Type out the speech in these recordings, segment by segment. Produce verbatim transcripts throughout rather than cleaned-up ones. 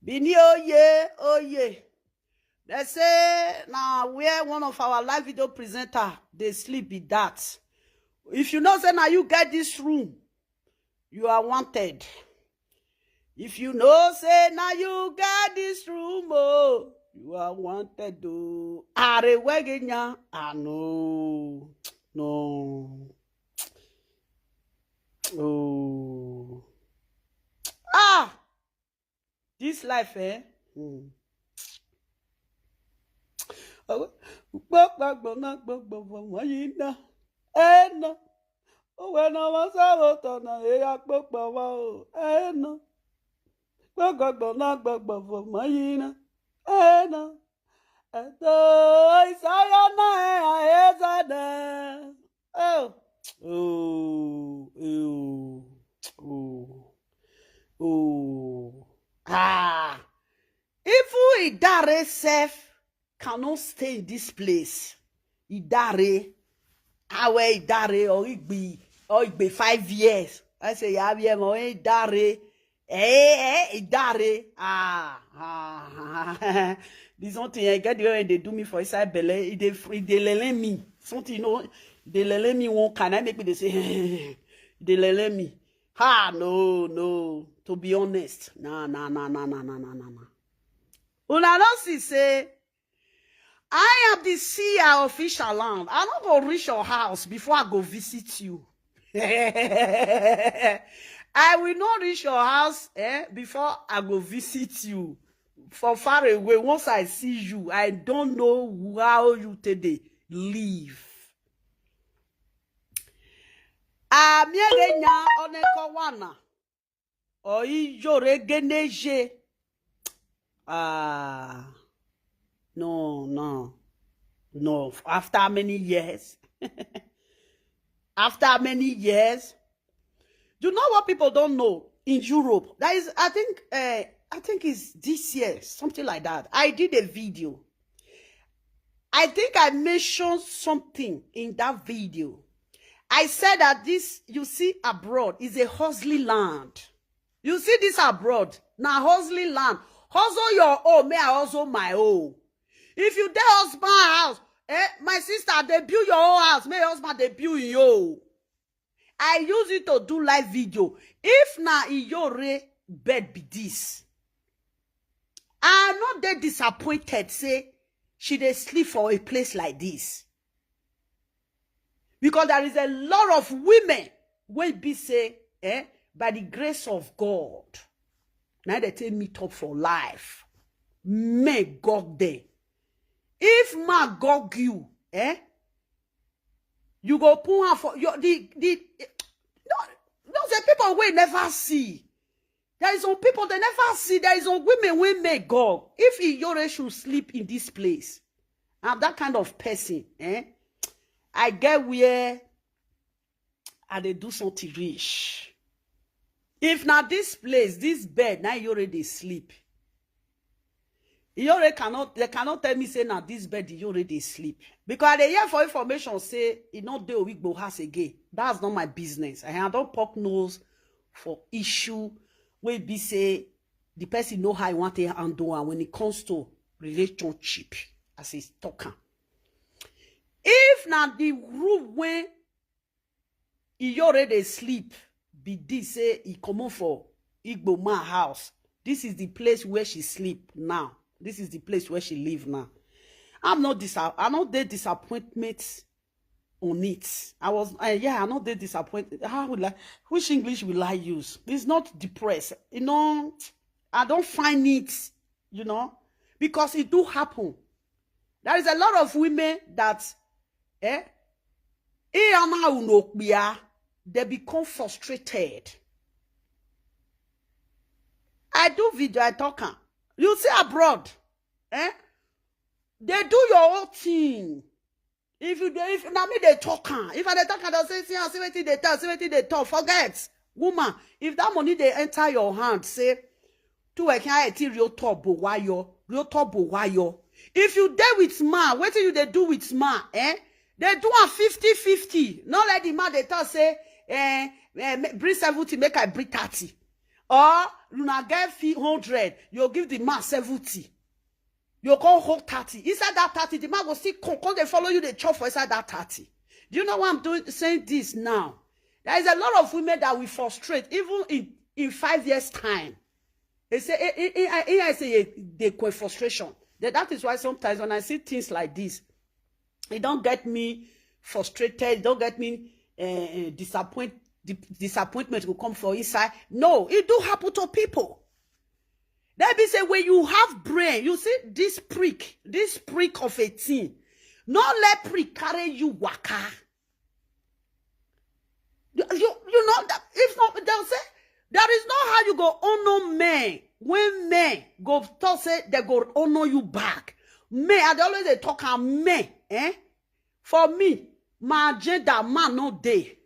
Bini oye, oye. They say now where one of our live video presenter they sleep be that. If you know say now you get this room, you are wanted. If you know say now you get this room, oh, you are wanted. Oh, are wegenya. I know. No. Oh. Ah, this life, eh? Hmm. Gbogbo na gbogbo for my yina. Eh, no. Oh, when I was out on a, eh, gbogbo wa o. Eh, no. Gbogbo na gbogbo for my yina. Eh, no. Eh, no. Isaiah na, eh, eh, eh, eh. Oh, oh, oh, oh, oh. Ah, even Idare self cannot stay in this place. Idare, Awe Idare, or Igbe, or Igbe five years. I say, yeah, yeah, mo Idare. Eh, eh, Idare. Ah, ah, this one thing, I get the way they do me for inside belle. It dey, it dey lele me. Something, you know, they lele me one kind. I make me they say, they lele me. Ha, no, no. To be honest, nah, nah, nah, nah, nah, nah, nah, nah, nah. Una don't see say I am the C I of Fisherland. I not go reach your house before I go visit you. I will not reach your house, eh, before I go visit you. For far away, once I see you, I don't know how you today live. Amiegenya onekowana. Oijore geneje. Ah, no, no, no. After many years, after many years, you know what people don't know in Europe? That is, I think, uh, I think it's this year, something like that. I did a video. I think I mentioned something in that video. I said that this, you see, abroad is a hustling land. You see this abroad, now hustling land. Hustle your own, may I hustle my own. If you dey husband house, eh, my sister, they build your own house, may your husband they build your own. I use it to do live video. If na Iyore bed be this, I not dey disappointed say she dey sleep for a place like this. Because there is a lot of women wey be say, eh, by the grace of God, now they take meet up for life. May God dey. If man gog you, eh, you go put am for your, the, the, no, no, say people wey never see. There is some people they never see. There is some women wey make God. If Iyore should sleep in this place, I'm that kind of person, eh? I get where I dey do something rich. If na this place, this bed, now Iyore dey sleep. Iyore cannot, they cannot tell me say na this bed Iyore dey sleep. Because I dey hear for information say e no dey Owigbo house again. That's not my business. I don't poke nose for issue wey be say the person know how I want to handle am when it comes to relationship as a talker. If na the room when Iyore dey sleep be this, say he comot for Igbo man house. This is the place where she sleep now. This is the place where she live now. I'm not dis-, I not dey disappointment on it. I was, uh, yeah, I not dey disappointed. How will I, which English will I use? It's not depressed. You know, I don't find it, you know, because it do happen. There is a lot of women that, eh, Iyama Unokbia, they become frustrated. I do video, I talk am. You see abroad, eh? They do your own thing. If you do, if na me they talk am, if I dey talk am, they say, "See, I see wetin they talk, see wetin they talk." Forget, woman. If that money they enter your hand, say, "Tu e kan eti real top bo wayo, real top bo wayo." If you dey with man, wetin you dey do with man, eh? They do am fifty fifty. No let the man they talk say, eh, eh, ma-, bring seventy, make I bring thirty. Or una get fi hundred, you give the man seventy. You come hold thirty. Inside that thirty, the man go still come, come dey follow you, dey chop for inside that thirty. Do you know why I'm doing, saying this now? There is a lot of women that will frustrate, even in, in five years' time. They say, eh, eh, eh, eh, eh, I say, eh, they call frustration. That, that is why sometimes when I see things like this, it don't get me frustrated, it don't get me, eh, eh, disappoint, di-, disappointment will come for inside. No, it do happen to people. They be say, when you have brain, you see this prick, this prick of a thing, no let prick carry you waka. You, you, you know that if not, they'll say, there is no how you go honor men when men go talk say they go honor you back. Men, I dey always dey talk am, men, eh? For me, my agenda, man no dey.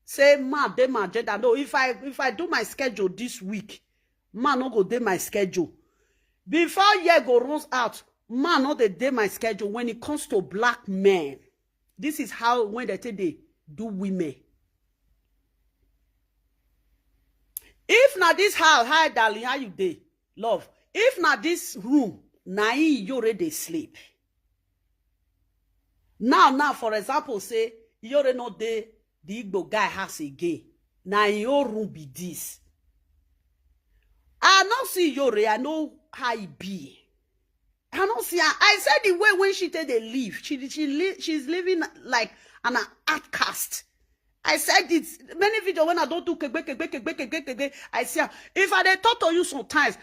Say man dey my agenda. No, if I, if I do my schedule this week, man no go dey my schedule. Before year go runs out, man no dey dey my schedule when it comes to black men. This is how when they take dey do women. If na this house, hi darling, how you dey? Love. If na this room, na him Iyore dey sleep. Now, now, for example, say Iyore no dey the Igbo guy house again. Na him own room be this. I no see Iyore, I know how e be. I no see her. I said the way when she take dey live, she, she li-, she's living like an outcast. I said it many video when I don't do kegbe, kegbe, kegbe, kegbe, kegbe. I see her. If I dey talk to you sometimes,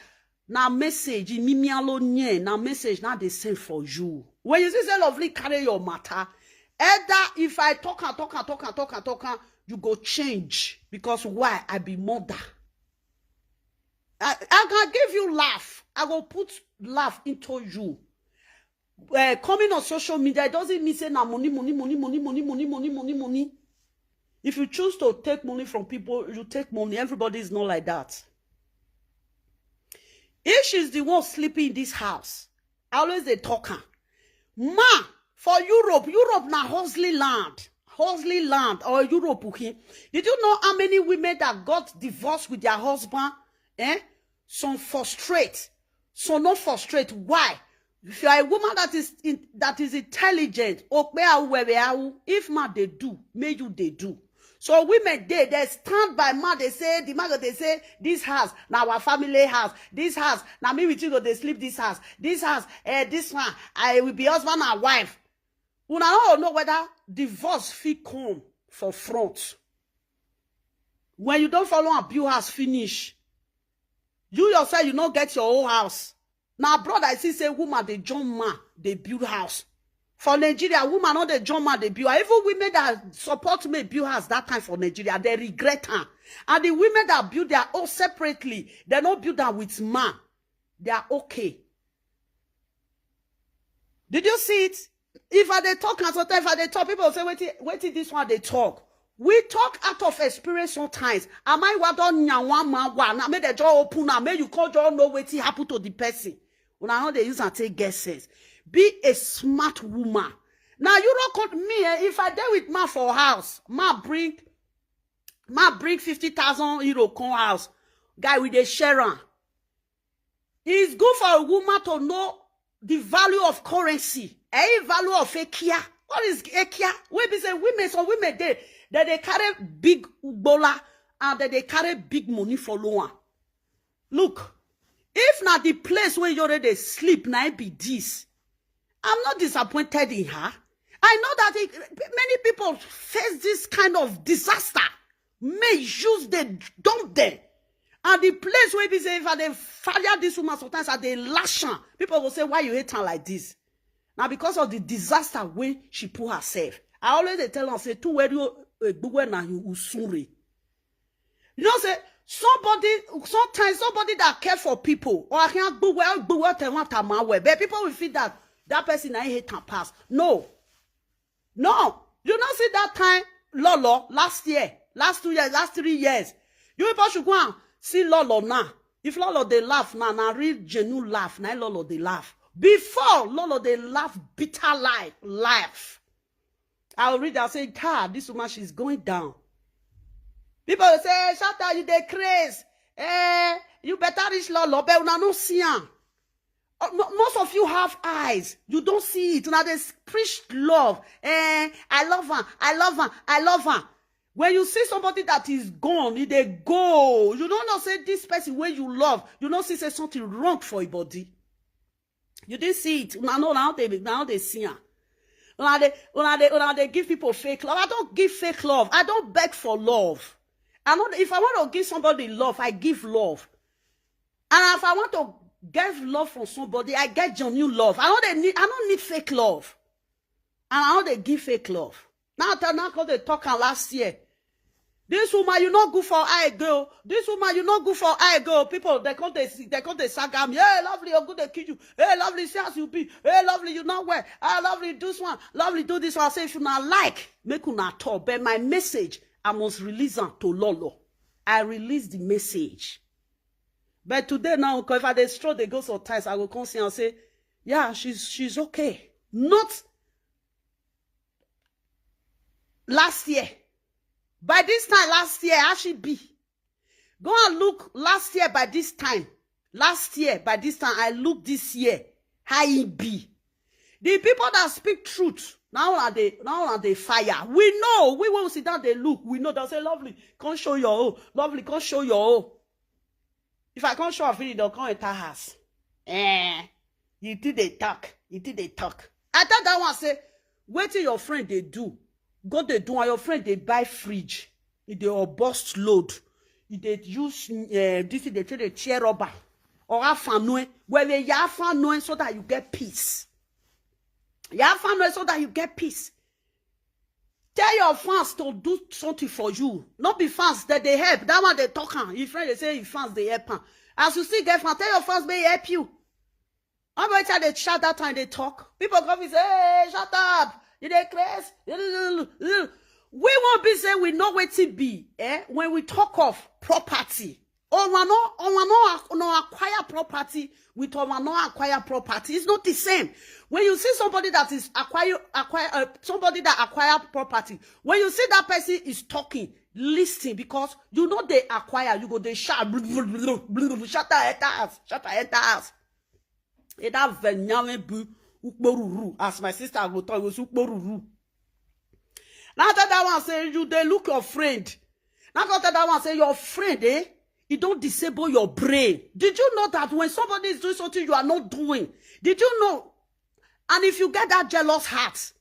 na message, mimialo nye, na message na dey send for you. When you see say Lovely carry your matter, either if I talk and talk and talk and talk and talk and you go change, because why? I be mother. I, I can give you laugh. I go put laugh into you. Uh, coming on social media, it doesn't mean say na money, money, money, money, money, money, money, money, money. If you choose to take money from people, you take money. Everybody is not like that. If she's the one sleeping in this house, I always dey talk am. Ma, for Europe, Europe na hustling land. Hustling land or Europe, okay? Did you know how many women that got divorced with their husband? Eh? Some frustrate, some not frustrate. Why? If you are a woman that is in, that is intelligent, okpe awu, wewe awu, if man dey do, make you dey do. So women dey, they stand by man, they say, the man go dey say, "This house, na our family house. This house, na me with you go dey sleep this house. This house, eh, this one, I will be husband and wife." Una no know whether divorce fit come for front. When you don't follow and build house finish, you yourself, you no get your own house. Now, brother, I see say woman dey join man dey build house. For Nigeria, woman no dey join man dey build. Even women that support me build house that time for Nigeria, they regret her. And the women that build their own separately, they no build am with man. They are okay. Did you see it? If I dey talk and sometimes if I dey talk, people say, "Wetin, wetin this one dey talk?" We talk out of experience sometimes. Am I wa don nyan one man wa? Na make dem just open am, make you come just know wetin happen to the person. Una no dey use am take get sense. Be a smart woman. Now you don't call me, eh, if I dey with man for house, man bring, man bring fifty thousand euro come house. Guy, we dey share am. It's good for a woman to know the value of currency, eh, value of ekia. What is ekia? We be say women, some women dey, that they carry big bola and that they carry big money for loan. Look, if na the place where you already sleep, na it be this. I'm not disappointed in her. I know that it, many people face this kind of disaster. May use the dump them. And the place where be say, if I dey fire this woman, sometimes I dey lash am. People will say, "Why you hate her like this?" Now, because of the disaster where she put herself. I always dey tell her, say, "Too worry, eh, gbogbo na you usunre." You know, say, somebody, sometimes somebody that care for people, or I can't gbogbo, gbogbo, tell one time, but people will feel that that person I hate and pass. No. No. You not see that time, Lolo, last year, last two years, last three years. You people should go and see Lolo now. If Lolo dey laugh now, na real genuine laugh, na Lolo dey laugh. Before, Lolo dey laugh, bitter life, laugh. I'll read and say, "God, this woman, she's going down." People will say, "Shatta, you dey craze. Eh, You better reach Lolo, but una no see am. Uh, mo- most of you have eyes. You don't see it. Now they preach love. Eh, I love her. I love her. I love her. When you see somebody that is gone, e dey go. You don't know say this person wey you love, you know see say something wrong for your body. You didn't see it. Una know now they now they see am. Una dey una dey una dey give people fake love. I don't give fake love. I don't beg for love. I know if I want to give somebody love, I give love. And if I want to get love from somebody, I get genuine love. I don't dey need I don't need fake love. And I don't dey give fake love. Now tell now cause they talk am last year. This woman, you no good for eye girl. This woman, you no good for eye girl. People, they come they see, they come they saga me. Hey, lovely, you're good they kill you. Hey, lovely, see as you be. Hey, lovely, you not well. Ah, lovely, do this one. Lovely, do this one. I say if you not like, make una talk. But my message, I must release am to Lolo. I release the message. But today now, 'cause if I dey stroll, they go sometimes, I go come see and say, yeah, she's she's okay. Not last year. By this time last year, how she be? Go and look last year by this time. Last year by this time, I look this year, how he be. The people that speak truth, now are they now are they fire. We know, we won't sit down, they look, we know, they say, lovely, come show your own. Lovely, come show your own. If I come show am finish, they'll come enter house. Eh, you think they talk, you think they talk. I tell that one, say, wait till your friend they do. Go they do, and your friend they buy fridge. If they all bust load, if they use uh, this, they take the chair rubber. Or have fun, when they have fun, so that you get peace. You have fun, so that you get peace. Tell your fans to do something for you. Not be fans that they help. That one they talk am. Your friend they say your fans they help am. As you still get fans, tell your fans may help you. How about they chat that time they talk? People come and say, hey, shut up. You dey craze. We won't be say we know what it be. Eh? When we talk of property, or we no, or we no, no acquire property with or we no acquire property. It's not the same. When you see somebody that is acquire, acquire uh, somebody that acquire property, when you see that person is talking, listen, because you know they acquire, you go they shout, shut our enters, shut our enters. Either venyawe bu ukporuru, as my sister go talk, was ukporuru. Now tell that one say you they look your friend. Now go tell that one say your friend, eh? You don't disable your brain. Did you know that when somebody is doing something you are not doing, did you know? And if you get that jealous heart,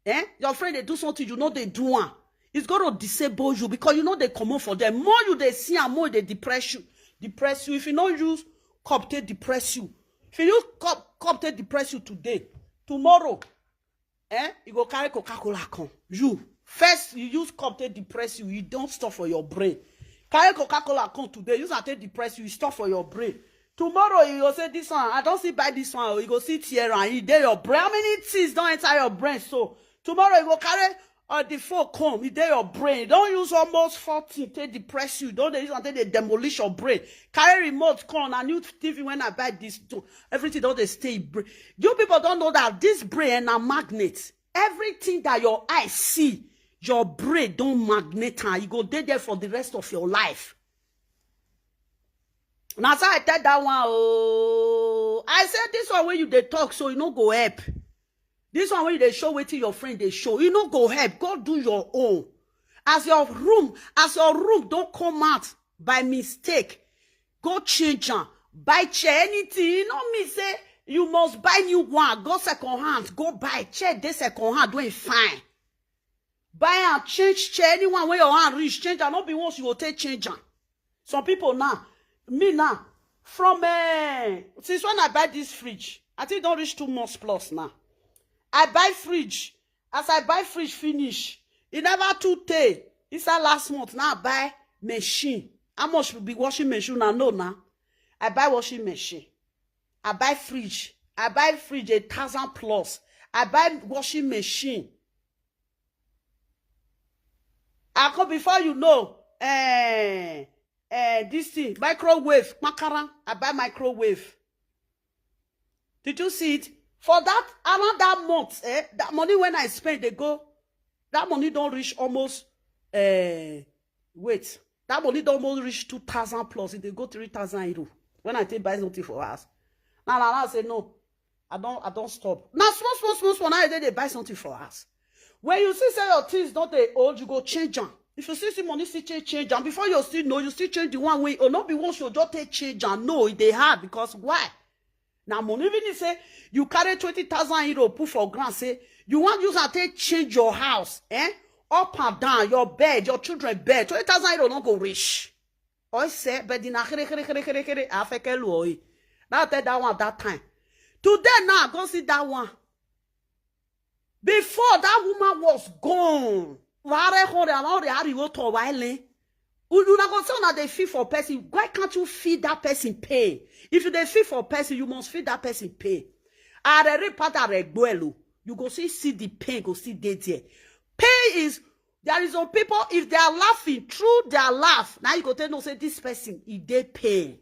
eh? Your friend they do something you know they do one. It's gonna disable you because you know they come on for them. More you they see and more they depress you. Depress you. If you don't use cup, they depress you. If you use cup, cup, they depress you today. Tomorrow, eh? You go carry Coca-Cola come. You first you use cup, they depress you. You don't stop for your brain. Carry Coca-Cola come today. Use and take depress you. You stop for your brain. Tomorrow you go say this one. I don't see buy this one. You go sit here and you there your brain. How many things don't enter your brain? So tomorrow you go carry uh, the phone come, e dey your brain. Don't use almost fourteen take depress you. Don't they use until they demolish your brain. Carry remote come and new T V when I buy this too. Everything don't they stay brain. You people don't know that this brain are magnet. Everything that your eyes see, your brain don't magnet and you go dey there for the rest of your life. Now so I tell that one, oh, I said this one when you they talk, so you no go help. This one when you they show waiting your friend they show, you no go help. Go do your own. As your room, as your room don't come out by mistake, go change am. Buy chair, anything. You know me say you must buy new one. Go second hand, go buy chair. They second hand when fine. Buy and change chair. Anyone where your hand reach, change am. Not be once you go take change am. Some people now, me now, from uh, since when I buy this fridge, I think don't reach two months plus now. I buy fridge. As I buy fridge finish, it never too tey. Inside last month, now I buy machine. How much will be washing machine? I know now. I buy washing machine. I buy fridge. I buy fridge a thousand plus. I buy washing machine. I come before you know, eh, eh, this thing, microwave, makara, I buy microwave. Did you see it? For that, around that month, eh, that money when I spend, they go, that money don't reach almost, eh, wait, That money don almost reach two thousand plus. E dey go three thousand euro. When I take buy something for house, now, now, now I say no. I don't, I don't stop. Now small, small, small, small. Now I dey, dey buy something for house. When you see say your things don dey old, you go change am. If you see, see money, still change, change am. Before you still know, you still change the one wey, or not be once you just take change am. No, e dey hard because why? Now money, even if say you carry twenty thousand euro put for ground, say you want use am take change your house, eh? Up and down, your bed, your children bed, twenty thousand euro no go reach. Oi say, but the na kere, kere, kere, kere, kere, afeke lu oi. Now tell that one that time. Today now, go see that one. Before that woman was gone, ware hore, ware hari wo to waile. Una go say una dey feel for person. Why can't you feel that person pain? If you dey feel for person, you must feel that person pain. Are re pata re gbuelu. You go see, see the pain, go see dey there. Pain is, there is some people, if they are laughing, through their laugh, now you go tell no say this person, e dey pain.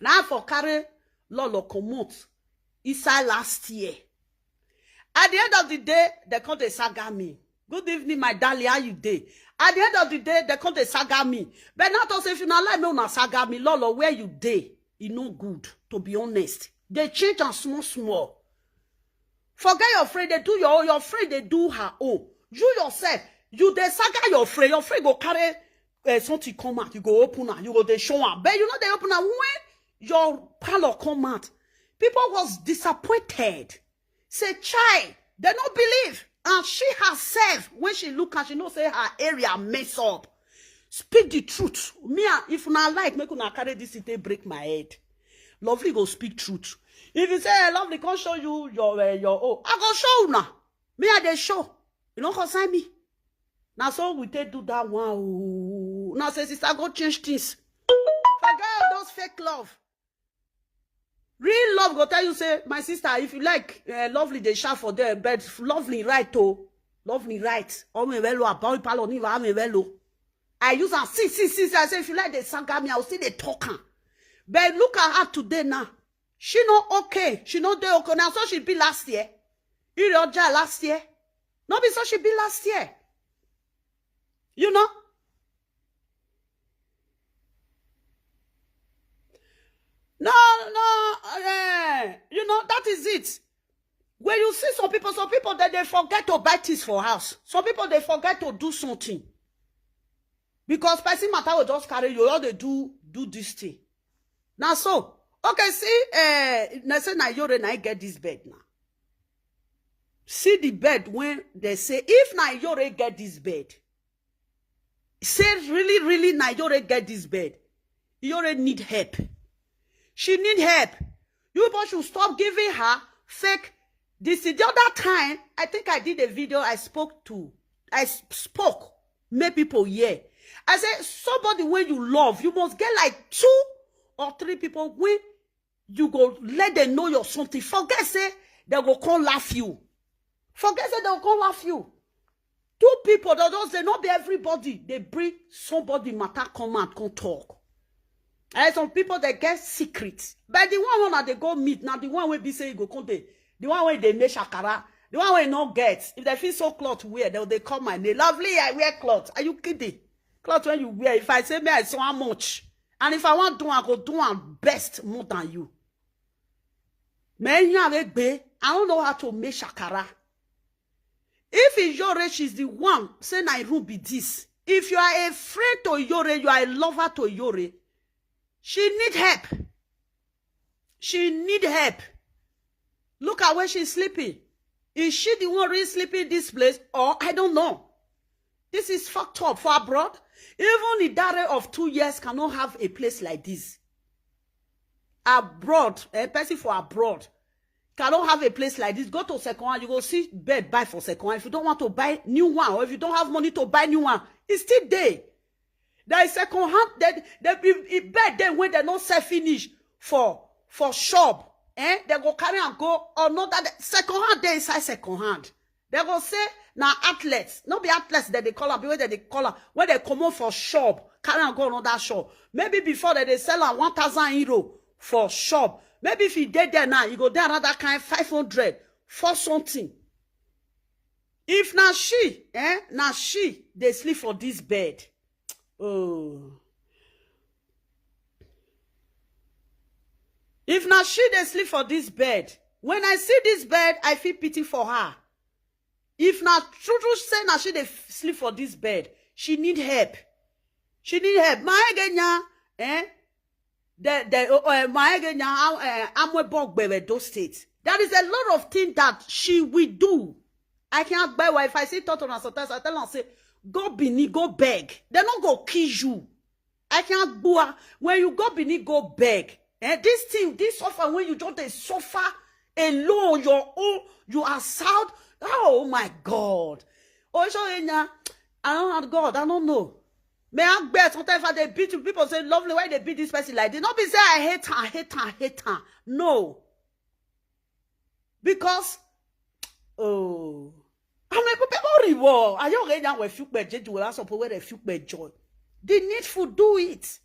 Now for carry Lolo comot inside last year. At the end of the day, they come dey saga me. Good evening, my darling. How you dey? At the end of the day, they come dey saga me. But not to say, if you not like me, una saga me. Lolo, where you dey? E no good, to be honest. They change am small, small. Forget your friend, they do your own. Your friend, they do her own. You yourself, you dey saga your friend. Your friend go carry uh, something come out. You go open am. You go dey show am. But you know they open am when your parlor come out. People was disappointed. Say, chai, they no believe. And she herself, when she look and she know say her area mess up. Speak the truth. Me, ah, if una like, make una carry this thing take break my head. Lovely go speak truth. If you say, eh, Lovely, come show you your, eh, your own, I go show una. Me, I dey show. You no concern me. Now so we take do that one. Oh. Now say, sister, go change things. Forget all those fake love. Real love go tell you say, my sister, if you like, eh, Lovely dey shout for there, but Lovely right o. Lovely right. Omo ewelo, about palo ni wa ewelo. I use am, see, see, see, see. I say, if you like the saga me, I will still dey talk am. But look at her today now. She no okay. She no dey okay. Now so she be last year. Ire oja last year. No be so she be last year. You know? No, no, eh, you know, that is it. When you see some people, some people that they forget to buy things for house. Some people, they forget to do something. Because person matter will just carry you, all they do, do this thing. Now so, okay, see, eh, they say na Iyore na get this bed now. See the bed when they say, if na Iyore get this bed, say really, really na Iyore get this bed. Iyore need help. She need help. You people should stop giving her fake this. The other time, I think I did a video. I spoke to, I s- spoke, make people hear. I said, somebody when you love, you must get like two or three people when you go let them know your something. Forget say they go come laugh you. Forget say they go come laugh you. Two people, they just say, not be everybody. They bring somebody matter come out, come talk. And some people, they get secret. But the one, one that they go meet, now the one wey be say you go come dey, the one wey dey make shakara, the one wey no get. If they feel so cloth wear, they, they call my name. Lovely, I wear cloth. Are you kidding? Cloth when you wear, if I say me, I saw how much. And if I want do, I go do am best more than you. Me, you have a bay. I don't know how to make shakara. If Iyore, she's the one, say na room be this. If you are a friend to Iyore, you are a lover to Iyore, she need help. She need help. Look at where she's sleeping. Is she the one really sleeping in this place? Or I don't know. This is fucked up for abroad. Even the daughter of two years cannot have a place like this. Abroad, a person for abroad cannot have a place like this. Go to second hand, you go see bed buy for second hand. If you don't want to buy new one, or if you don't have money to buy new one, it's still there. There is second hand, the, the, the bed then when they no sell finish for for shop, eh? They go carry and go another day. Second hand, they inside second hand. They go say na outlets. No be outlets that they call am, be where they call am. When they come out for shop, carry and go another shop. Maybe before that they sell am one thousand euro for shop. Maybe if you dey there now, you go there another kind five hundred for something. If na she, eh, na she, they sleep for this bed. Oh. If na she dey sleep for this bed, when I see this bed, I feel pity for her. If na true true say na she dey f- sleep for this bed, she need help. She need help. Maegenya, eh? The, the, uh, uh, Maegenya, uh, Amwebo Gbere, Edo State. There is a lot of things that she will do. I can't bear why if I see Toto and sometimes I tell her, say, go Bini, go beg. They not go kill you. I can't do her. When you go Bini, go beg. And this thing, this suffer, when you just dey suffer alone, your own, you are south. Oh my God. Oh, so, yeah, I don't have God. I don't know. May I bear sometimes if they beat you, people say, lovely, why they beat this person like this? Not be say I hate her, hate her, hate her. No. Because, oh, I mean, people reward. I don't get that with few bad joy. I suppose where a few bad joy. The needful do it.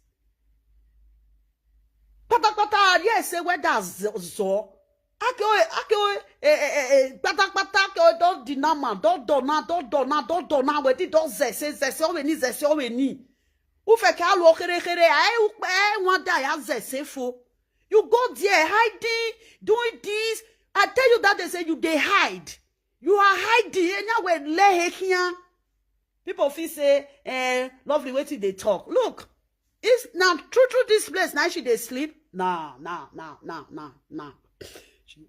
Pata pata, yes, say where that's so. Ake o, ake o, eh, eh, eh, eh, pata pata, ake o, don't deny man, don't dona, don't dona, don't dona. We did don't zese, zese o ni, zese o ni. Ufe ke alo kere kere, eh, upe, eh, one day I zese fo. You go there hiding, doing this. I tell you that they say you dey hide. You are hiding. Anywhere lay here. People feel say, eh, lovely wetin they talk. Look, it's now true true this place. Now she dey sleep. Nah, nah, nah, nah, nah, nah. She,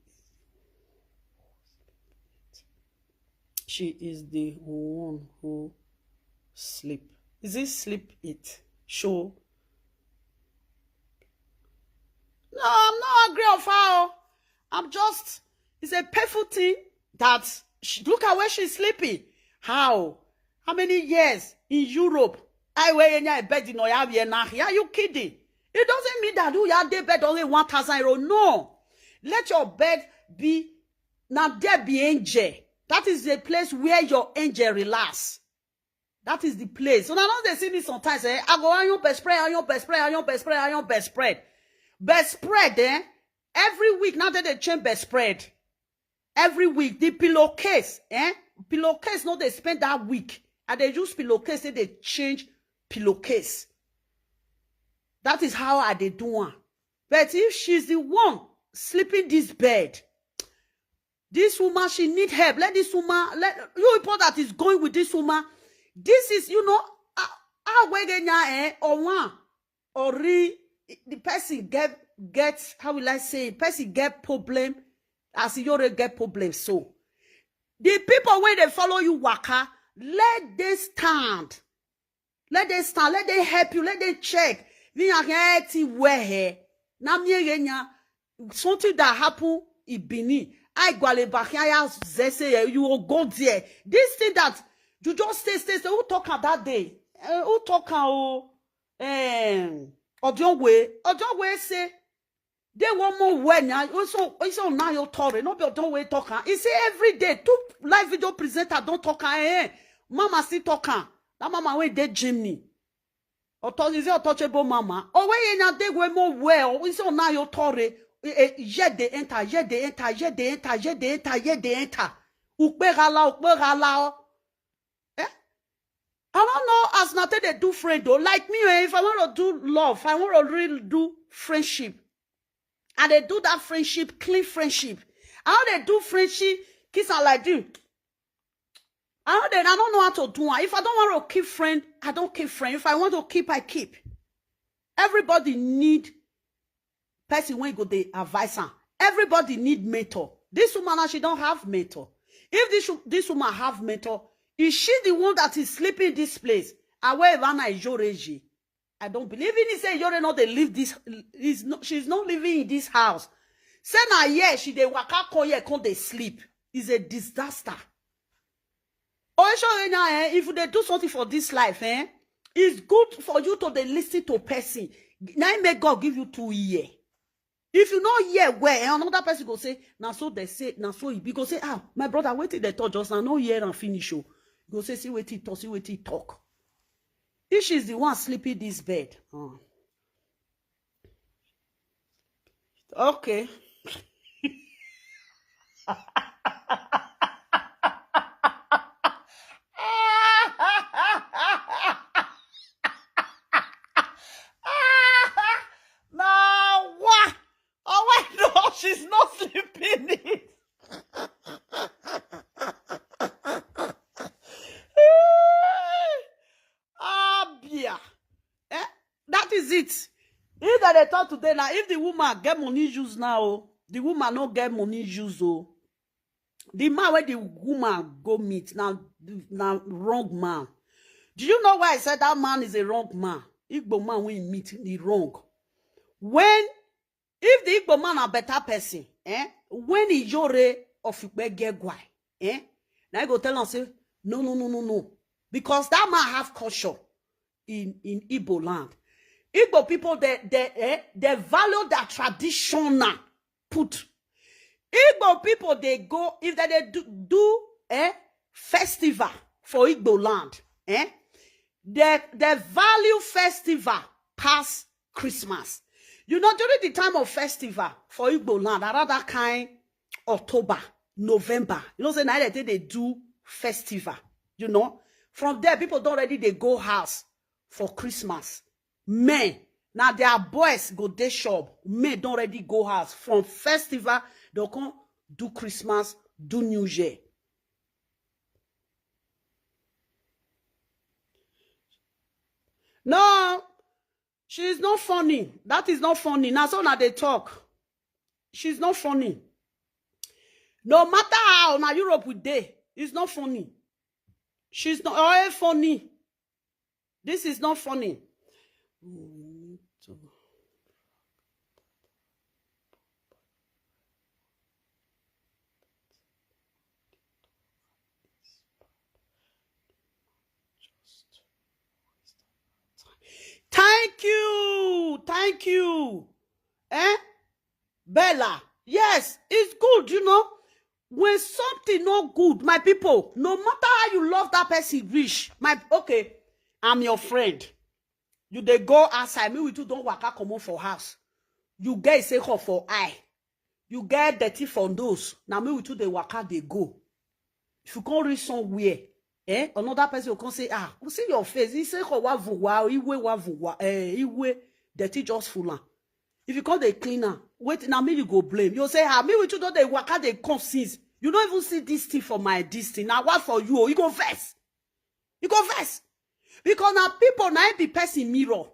she is the one who sleep. Is it sleep it? Show. No, I'm not angry of her. I'm just, it's a painful thing that she, look at where she's sleeping. How? How many years in Europe? I wear in your bed in Oya. Are you kidding? It doesn't mean that you have the bed only one thousand euro. No. Let your bed be, now there be angel. That is the place where your angel relax. That is the place. So now they see me sometimes, eh? I go iron best spread, iron best spread, iron best spread, iron best spread. Best spread, eh? Every week, now that they change best spread. Every week, the pillowcase, eh? Pillowcase, no, they spend that week. And they use pillowcase, say they change pillowcase. That is how I dey do one. But if she's the one sleeping this bed, this woman, she need help. Let this woman, let you people that is going with this woman. This is, you know, how where eh, or one, or re, the person get, get, how will I say, person get problem as you already get problem. So, the people when they follow you, waka, let they stand. Let them stand, let them help you, let them check. Ni ya ti wehe. Na mi nya. Something that happen in Benin. I gwale bakia ya zese, eh, you will go there. This thing that you just stay, stay, stay. Who talk am that day? Eh, who talk am o? Eh, Odionwe. Odionwe say, they want more when ya. Also, also now you talk. No be Odionwe talk am. He say every day, two live video presenter don't talk am. Eh, eh. Mama still talk am. That mama wey dey Germany. Oto, is it untouchable mama? Oh, where you now they go more well? Is it now your tore? Eh, eh, yet they enter, yet they enter, yet they enter, yet they enter, yet they enter. Ukpe gala, ukpe gala. Eh? I don't know as nothing they do friend though. Like me, eh, if I want to do love, I want to really do friendship. And they do that friendship, clean friendship. I want they do friendship, kiss and like do. I don't, I don't know how to do one. If I don't want to keep friend, I don't keep friend. If I want to keep, I keep. Everybody need person when go they advise her. Everybody need mentor. This woman now, she don't have mentor. If this wo- this woman have mentor, is she the one that is sleeping in this place? Away Ivana Ijoreji. I don't believe in it. Say Yore not they live this. Is not. She's not living in this house. Say now, yeah, she they waka call here, come they sleep. Is a disaster. Oisho Enya, eh, if they do something for this life, eh, it's good for you to they listen to person. Now make God give you two ear. If you know hear well, eh, another person go say, now so they say, now so he be go say, ah, my brother, wait till they talk just now, no hear and finish. Oh. Go say, see wait till talk, see wait till talk. If she's the one sleeping this bed. Uh. Okay. She's not sleeping. Abia. Eh? That is it. If that they talk today now, if the woman get money use now, oh, the woman no get money use, oh. The man where the woman go meet now, now wrong man. Do you know why I said that man is a wrong man? Igbo man when meet the wrong. When if the Igbo man a better person, eh? When he yore of Igbo get guy, eh? Now I go tell him say no, no, no, no, no, because that man have culture in in Igbo land. Igbo people they they eh, they value their traditional put. Igbo people they go if they, they do, do eh festival for Igbo land, eh? They they value festival pass Christmas. You know, during the time of festival for Igbo land, around that kind October, November, you know, say now they they do festival. You know, from there people don't already they go house for Christmas. Men, now their boys go day shop. Men don't already go house from festival. They'll come do Christmas, do New Year. No, she's not funny. That is not funny. Now so now they talk. She's not funny. No matter how now Europe with day, it's not funny. She's not all funny. This is not funny. We need to Thank you. Thank you. Eh? Bella. Yes, it's good, you know. When something no good, my people, no matter how you love that person, rich, my okay, I'm your friend. You they go outside, me with you don't waka come on for house. You get say for eye. You get dirty for nose. Now me with you they waka they go. If you can't reach somewhere, eh? Another person will come say, ah, we see your face. He say, oh, wa vuwa, iwe wa vuwa, eh, iwe, dirty just full on. If you call the cleaner, wait, now me you go blame. You say, ah, me with you don't they waka they come since. You don't even see this thing for my this thing. Now what for you? You go first. You go first. Because now people now be person mirror.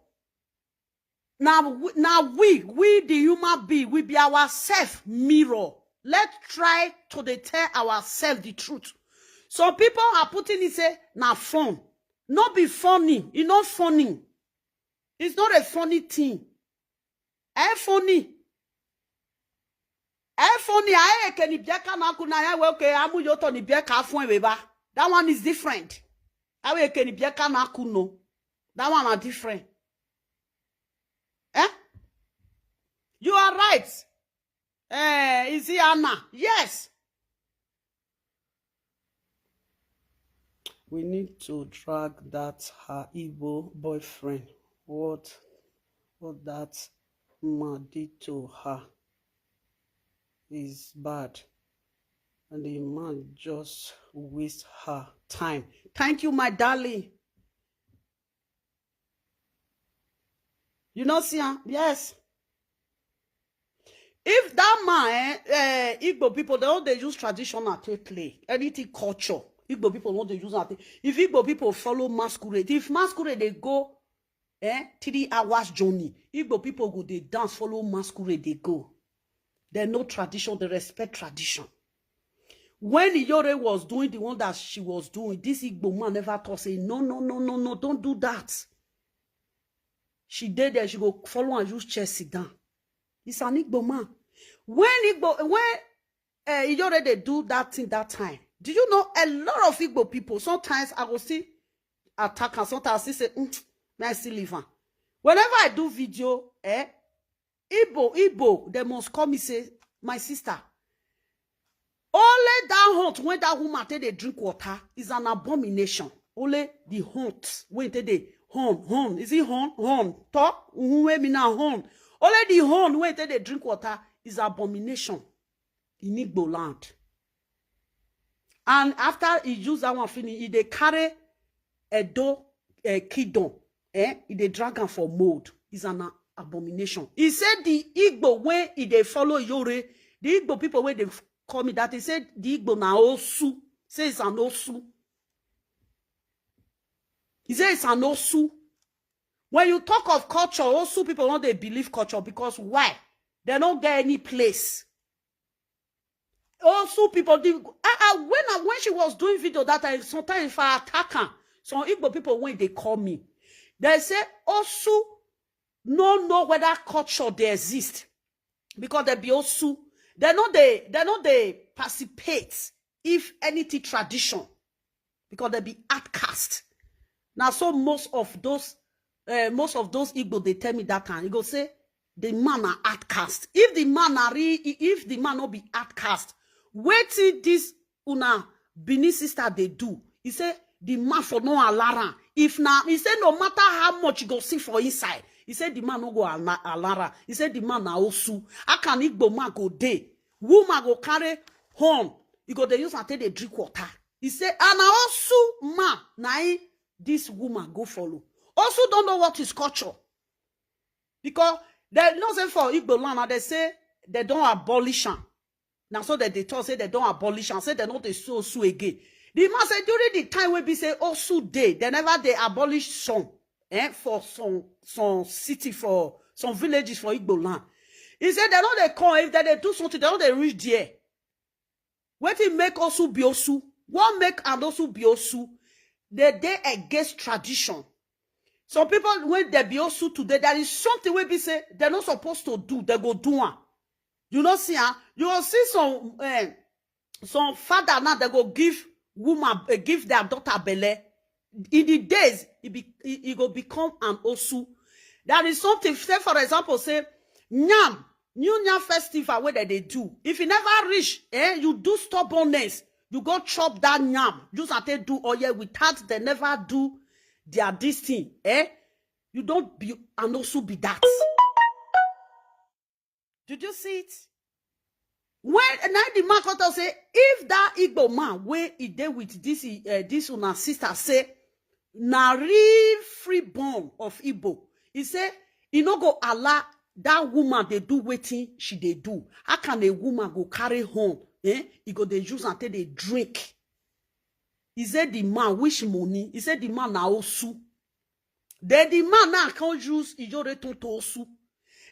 Now we, now we, we the human being, we be ourself mirror. Let's try to dey tell ourselves the truth. Some people are putting it say na fun. Not be funny. It's not funny. It's not a funny thing. Eh, funny. Eh, funny. I can bieka na kuna ya we okay. Amu yoto ni bieka fun eba. That one is different. I we can bieka na kuno. That one are different. Eh? You are right. Eh, is it Anna? Yes. We need to drag that her Igbo boyfriend. What what that man did to her is bad. And the man just waste her time. Thank you, my darling. You know, see, ah, yes. If that man, eh, eh, Igbo people, they all they use traditional take play. Anything culture, Igbo people don't they use that. If Igbo people follow masquerade, if masquerade they go, eh, three hours journey, Igbo people go they dance, follow masquerade they go. They know tradition, they respect tradition. When Iyore was doing the one that she was doing, this Igbo man never thought say, no, no, no, no, no, don't do that. She did there, she go follow and use chair sit down. It's an Igbo man. When Igbo, when uh, Iyore they do that thing that time, do you know a lot of Igbo people? Sometimes I go see attack and sometimes I see say, mm, may I still leave her. Whenever I do video, eh, Igbo, Igbo, they must call me say, my sister, only that hunt when that woman take they drink water is an abomination. Only the hunt when take they horn, horn, is it horn, horn? Talk, when me now horn. Only the horn when take they drink water is abomination in Igbo land. And after he use that one finish, he they carry Edo uh, kingdom, eh? He they drag am for mold. Is an abomination. He said the Igbo when he they follow Yore, The Igbo people wey dey call me that, he say the Igbo na Osu. Say it's an Osu. He say it's an Osu. When you talk of culture, Osu people no dey believe culture because why? They no get any place. Osu people, the, ah, ah, when I, when she was doing video that time, sometimes if I attack her, some Igbo people when they call me, they say Osu no know whether culture dey exist because they be Osu. They no dey, they no dey participate if anything tradition because they be outcast. Now, so most of those, uh, most of those Igbo they tell me that time, he go say the man are outcast. If the man are re, if the man no be outcast, wetin this una Benin sister dey do? He say the man for no alarm. If na, he say no matter how much you go see for inside, he say the man no go ala- alarm. He say the man na Osu. How can Igbo man go dey? Woman go carry horn. You go dey use am take dey drink water. He say, and na Osu man na him this woman go follow. Osu don't know what is culture. Because they know say for Igbo land, and they say they don't abolish am. Now so that they talk say they don't abolish am, say they no dey sue Osu again. The man say during the time wey be say Osu dey, they never dey abolish some, eh, for some, some city, for some villages for Igbo land. He said they no dey come, if they dey do something, they no dey reach there. Wetin make Osu be Osu? What make an Osu be Osu? They dey against tradition. Some people when they be Osu today, there is something wey be say they no supposed to do, they go do am. You no see am? You go see some, eh, some father now they go give woman, eh, give their daughter belle. In the days, it be, it, it go become an Osu. There is something, say for example, say yam, new yam festival wey they dey do. If you never reach, eh, you do stubbornness, you go chop that yam. Use am take do oil without they never do their this thing, eh? You don't be an Osu be that. Did you see it? When now the man come talk say, if that Igbo man wey he dey with this, uh, this una sister say na real freeborn of Igbo, he say he no go allow that woman dey do wetin she dey do. How can a woman go carry horn? Eh? He go dey use am take dey drink. He say the man, which money? He say the man na Osu. Then the man now can't use Iyore to Osu.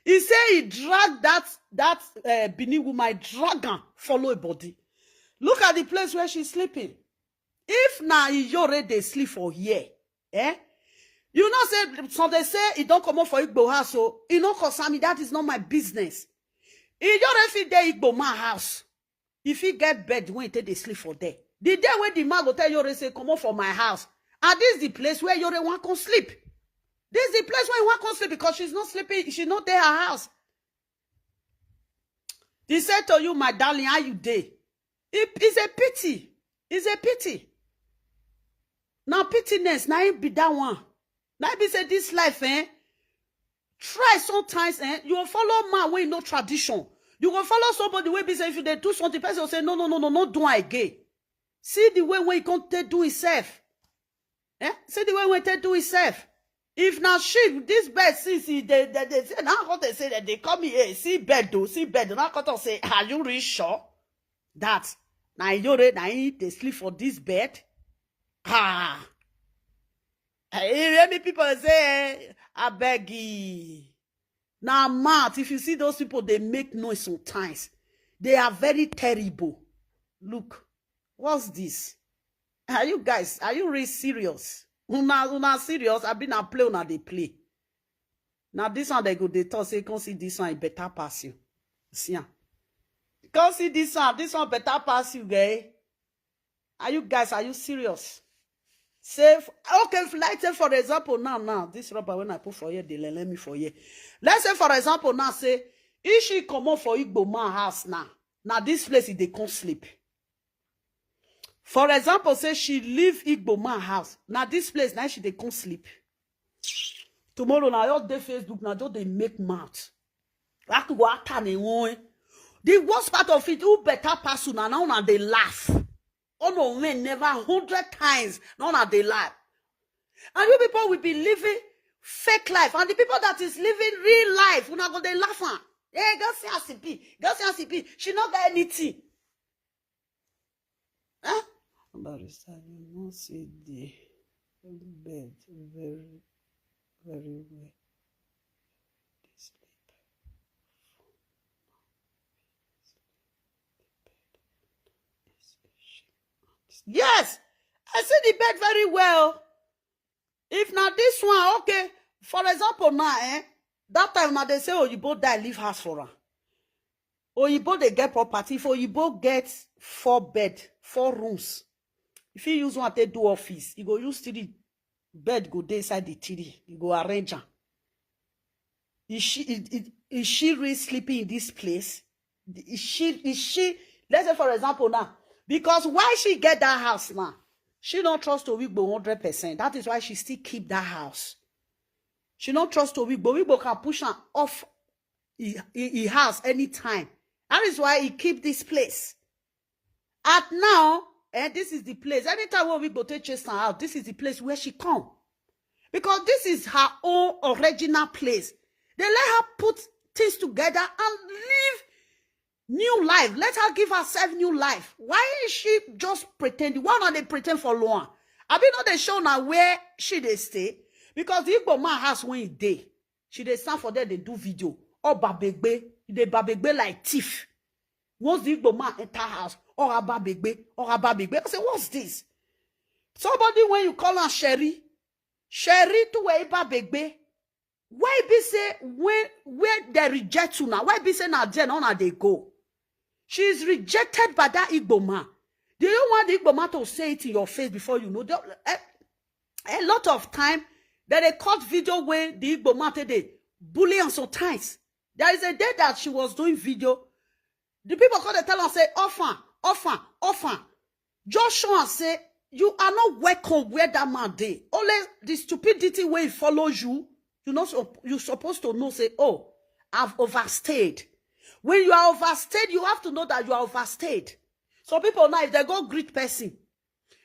He say he drag that, that, uh, Benin woman, he drag am, follow a body. Look at the place where she's sleeping. If na Iyore dey sleep for here, eh? You know say some they say he don't come up for Igbo house, so he no concern me. That is not my business. Iyore fit dey Igbo man house. If he get bed when he take dey sleep for there, the day when the man go tell Iyore say, "Come up for my house," and this is the place where Iyore wan come sleep. This is the place where he wan come sleep because she's not sleeping. She no dey her house. He said to you, "My darling, how you dey?" It is a pity. It's a pity. Now pittiness, now it be that one. Now it be say this life, eh? Try sometimes, eh? You go follow man wey no tradition. You go follow somebody wey be say if you dey do something, person will say, "No, no, no, no, no, do am again." See the way wey he come take do himself. Eh? See the way wey take do himself. If na sheep, this bed since he dey, they, they say, now what they say that they come here, see bed though, see bed. Now come talk say, "Are you really sure that na Iyore na he dey sleep for this bed?" Ah. Eh, many people say, "I beg you." Now mad, if you see those people, they make noise sometimes. They are very terrible. Look, what's this? Are you guys, are you really serious? Una, una serious? I been a play, una dey play. Now this one they go, they talk say, "Come see this one, it better pass you." See am. "Come see this one, this one better pass you, guy." Are you guys, are you serious? Say, f- okay, if, like say for example, now, now, this rubber when I put for here, they let me for here. Let's say for example, now say, if she come up for Igbo man house now, now this place, if they come sleep. For example, say she leave Igbo man house. Now this place, now she they come sleep. Tomorrow, now, all day Facebook, now just they make mouth. Like go attack me one. The worst part of it, who better pass una, now una dey laugh. Oh no, men never hundred times, now una dey laugh. And you people will be living fake life. And the people that is living real life, una go dey laugh am. Hey, go see as e be. Go see as e be. She no get anything. Huh? Barrister, you no see the bed very, very well. They sleep. Yes, I see the bed very well. If na this one, okay. For example, now, eh, that time now they say oyibo die, leave house for am. Oyibo dey get property. If oyibo get four bed, four rooms, if he use one take do office, he go use three bed go dey inside the three. He go arrange am. Is she is, is, is she really sleeping in this place? Is she is she? Let's say for example now, because why she get that house now? She don't trust Owigbo hundred percent. That is why she still keep that house. She don't trust Owigbo. Owigbo can push her off he, he, he has anytime. That is why he keep this place. At now, and this is the place. Anytime when we go to chase her out, this is the place where she come. Because this is her own original place. They let her put things together and live new life. Let her give herself new life. Why is she just pretending? Why not they pretend for long? I be not they show now where she they stay. Because the Igbo man has when he day. She dey stand for there dey do video. Oba begbe, e dey babegbe like thief. Once the Igbo man enter house, Oga babegbe, Oga babegbe. I say, what's this? Somebody when you call am Sherry, Sherry to where babegbe. Why be say when where they reject you now? Why be say now there now they go? She is rejected by that Igbo man. Do you want the Igbo man to say it in your face before you know? The- eh, a lot of time that they cut video where the Igbo man take dey bully and sometimes there is a day that she was doing video. The people come dey tell am say, often, often, often. Just show am say you are not welcome where that man dey. Only the stupidity wey follow you, you know, so you supposed to know say, oh, I've overstayed. When you are overstayed, you have to know that you are overstayed. Some people now, if they go greet person,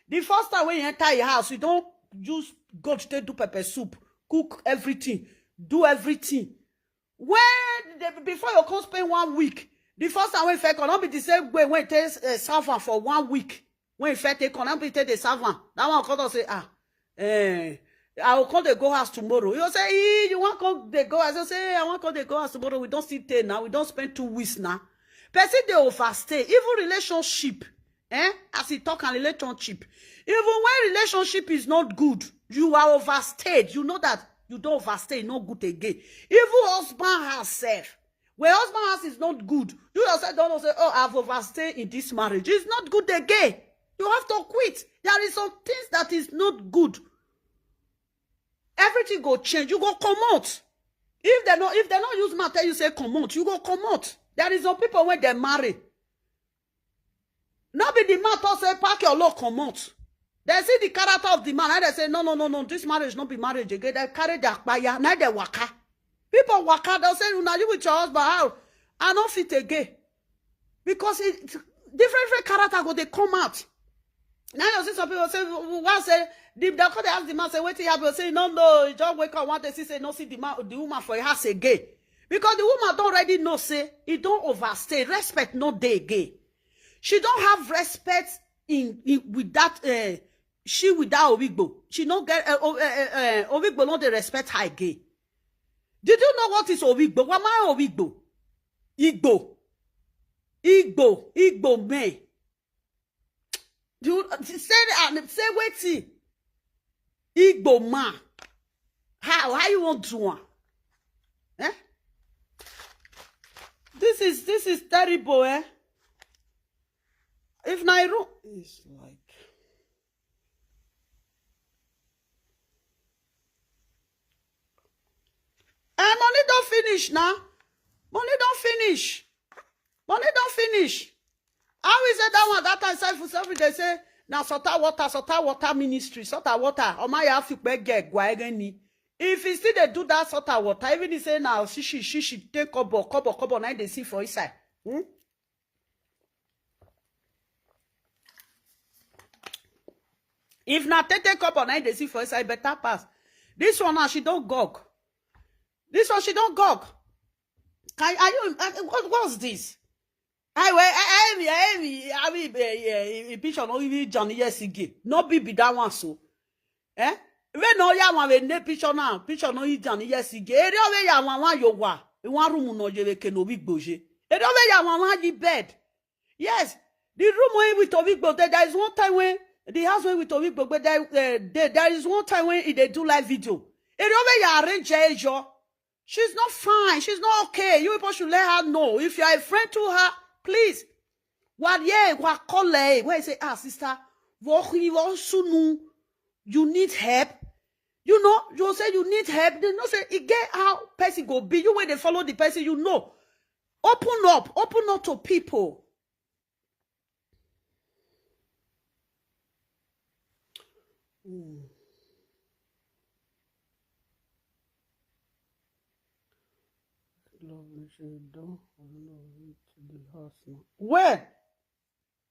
the first time when you enter your house, you don't use God to do pepper soup, cook everything, do everything. When the, before you come spend one week, the first time when you first come, not be the same way when it takes uh, serve am for one week. When you first take come, not be take the serve am. That one come to say, ah, eh, I will come dey go house tomorrow. You say, eh, you want come dey go house? You say, I want come dey go house tomorrow. We don't sit there now. We don't spend two weeks now. Person dey overstay. Even relationship, eh? As he talk and relationship. Even when relationship is not good, you are overstayed. You know that you don't overstay, not good again. Even husband herself. When husband house is not good, you yourself don't know say, oh, I've overstayed in this marriage. It's not good again. You have to quit. There is some things that is not good. Everything go change. You go comot. If they no, if they no use mouth tell you say comot, you go comot. There is some people when they marry. Not be the man talk say pack your load comot. They see the character of the man and they say, no, no, no, no, this marriage not be marriage again. They carry their kpaya, now they waka. People waka, they'll say, now you with your husband, how? I don't fit again. Because it different different character go they come out. Now you see some people say, why say the they come they ask the man say, wait till you say, no, no, you just wake up one day, see say no see the man, the woman for your house again. Because the woman don't already know say he don't overstay, respect no day again. She don't have respect in, in with that uh, she with that Owigbo. She no get uh, uh, uh, Owigbo no dey respect her again. Did you know what is Owigbo? What my Owigbo? Igbo. Igbo. Igbo man. Do you say that? Say wait. Igbo man. How how you want to one? Eh? This is this is terrible, eh? If Nairo is like and money don't finish now. Money don't finish. Money don't finish. How is it that one that time self self they say now sota water, sota water ministry, sota water. Oh my, you have to get guageni. If he still they do that sota water, even he say now she she she she take kobo kobo kobo now they see for inside. Hmm? If na tete kobo na dey see for inside better pass. This one now she don't gog. This one she don't gog. Can, are you, uh, what, what's this? I will, I, I, I, I, I, I, I, picture no even Johnny, yes, again. No be, be that one so. Eh? We no ya one we ne picture now. Picture no even Johnny, yes, again. Ere we ya one one yo wa. E one room no je we ke no big boje. Ere we ya one one the bed. Yes. The room when with Obi Gbo, there, there is one time when the house when with Obi Gbo, but there, uh, there, there is one time when they do live video. Ere we ya arrange e jo. She's not fine. She's not okay. You people should let her know. If you are a friend to her, please. What ye, what call her? Where say, ah, sister, what he wants to know? You need help. You know, you say you need help. They know say, it get how person go be. You when they follow the person, you know. Open up, open up to people. Hmm. Love me, she don't renovate the house now. Where?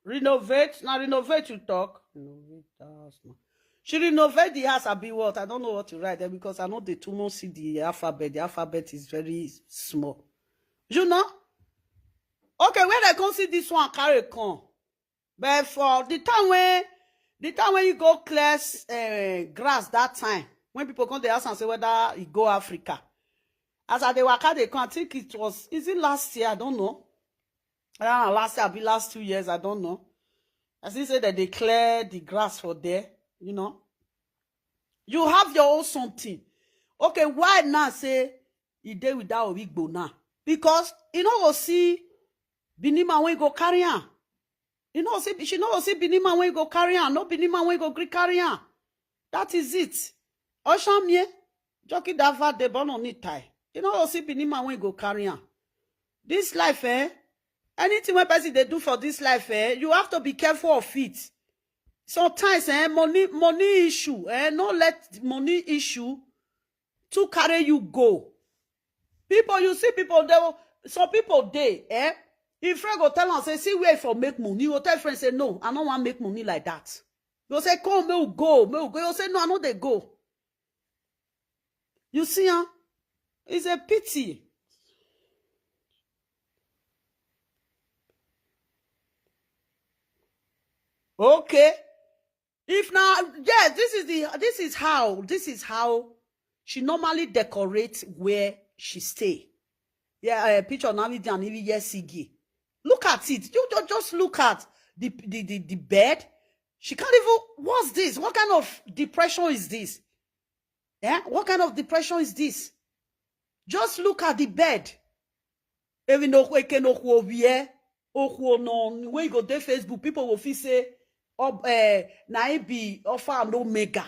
Renovate? Now renovate you talk. Renovate the house now. She renovate the house, I be what? I don't know what to write there because I know the two months see the alphabet. The alphabet is very small. You know? Okay, when I come see this one, carry come. But for the time when, the time when you go clear uh, grass that time, when people come, they ask and say whether you go Africa. As I dey waka dey come, I think it was, is it last year? I don't know. Ah, last year, be last two years, I don't know. I still say that they clear the grass for there, you know. You have your own something. Okay, why now say you dey with that Obi Gbo now? Because you know go see Benin man when go carry am. You know see, she know go see Benin man when go carry am. No Benin man when go gree carry am. That is it. Oshamie, jockey dava de bono ni tie. You know go see Benin man when go carry am. This life, eh? Anything when person they do for this life, eh? You have to be careful of it. Sometimes, eh, money, money issue, eh? No let money issue to carry you go. People, you see people, they will, some people they, eh? If friend go tell am say, see where for make money, you go tell friend say, no, I don't want make money like that. You say, come, me will go, me will go. You say, no, I know they go. You see, huh? It's a pity. Okay. If now, yes, this is the, this is how, this is how she normally decorate where she stay. Yeah, uh, picture now with an yes, Iggy. Look at it. You ju- just look at the the, the, the bed. She can't even. What's this? What kind of depression is this? Eh? What kind of depression is this? Just look at the bed. Even though we can no who we are, or who no, when you go to Facebook, people will feel say, oh, eh, na e be Alpha and Omega.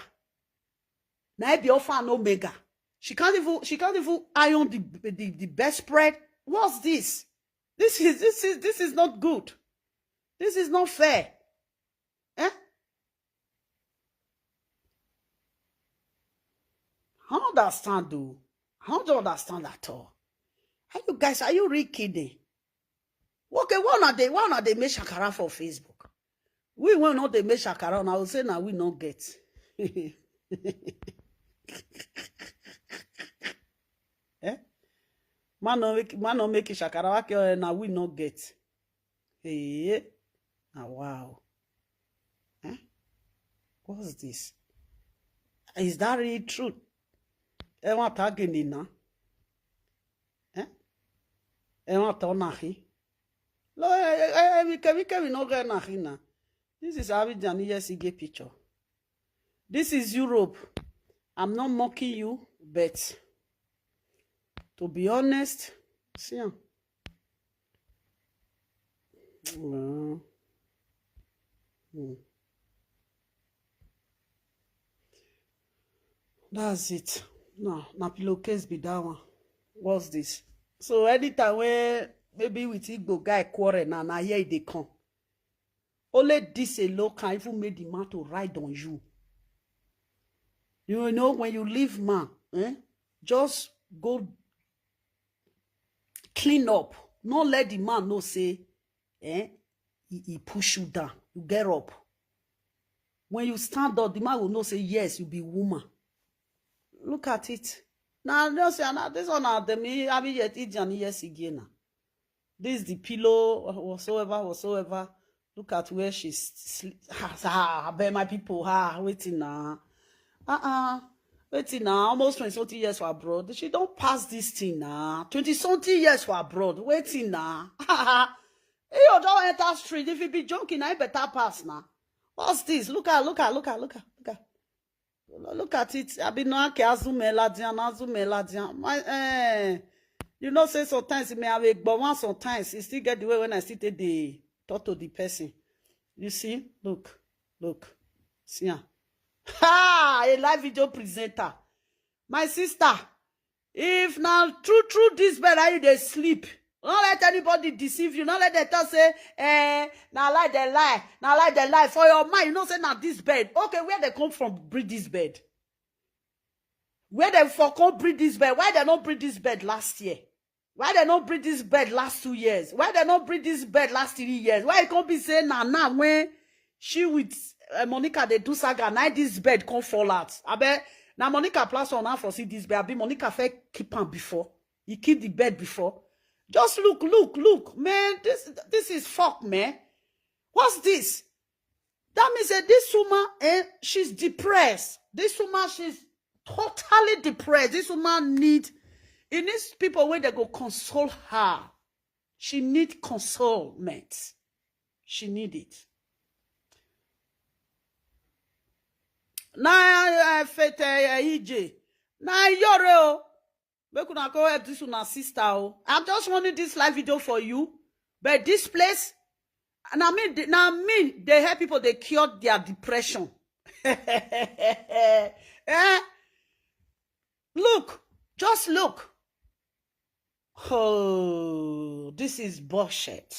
Na e be Alpha and Omega. She can't even, she can't even iron the, the, the best spread. What's this? This is, this is, this is not good. This is not fair. Eh? I don't understand though. I don't understand at all. Are you guys, are you really kidding? Okay, why not they, why not they make shakara for Facebook? We will not they make shakara, and I will say now we not get. Eh? Man no make, man no make it shakara. Okay, eh, now we not get. Hey, now wow. Eh? What's this? Is that really true? Ẹ wá tag ni na. Eh? Ẹ wá tọ na hi. Lo, eh, eh, eh, we can, we can, we no get na hi na. This is Abidjan, yes, he get picture. This is Europe. I'm not mocking you, but to be honest, see am. Well, hmm. That's it. No, na pillowcase be that one. What's this? So anytime where maybe with Igbo guy quarrel now, now here they come. Only this alone can even make the man to ride on you. You know, when you leave man, eh, just go clean up. Not let the man know say, eh, he, he push you down. You get up. When you stand up, the man will know say, yes, you be woman. Look at it. Now, just say, now this one, now, the me, I mean, yet, Idian, yes, again. Now. This is the pillow, whatsoever, whatsoever. Look at where she's sleep. Ah, ah, I bet my people, ah, waiting now. Uh-uh. Waiting now. Almost twenty something years for abroad. She don't pass this thing now. twenty something years for abroad. Waiting now. You don't enter street. If you be joking, I better pass now. What's this? Look at, look at, look at, look at, look at. Look at it. I be no ake azume ladian, azume ladian. My eh, you know say sometimes it may have a but one sometimes it still get the way when I still take the talk to the person. You see, look, look, see am. Ha! A live video presenter. My sister, if na true true this bed how you dey sleep, no let anybody deceive you. No let dem talk say, eh, na lie dem lie, na lie dem lie. For your mind, you know say na this bed. Okay, where dem come from breed this bed? Where dem for come breed this bed? Why dem no breed this bed last year? Why dem no breed this bed last two years? Why dem no breed this bed last three years? Why e come be say na now when she with uh, Monica dey do saga, na this bed come fall out? Abeg, na Monica plus one now for see this bed. Abi Monica first keep am before? He keep the bed before? Just look, look, look, man. This this is fuck, man. What's this? That means that this woman, eh, she's depressed. This woman, she's totally depressed. This woman need, it needs people where they go console her. She need consolement. She need it. Na uh, fete uh, ije. Na yore o. Make una go help this una sister o. I'm just running this live video for you. But this place, and I mean, na me they help people they cure their depression. Eh? Look, just look. Oh, this is bullshit.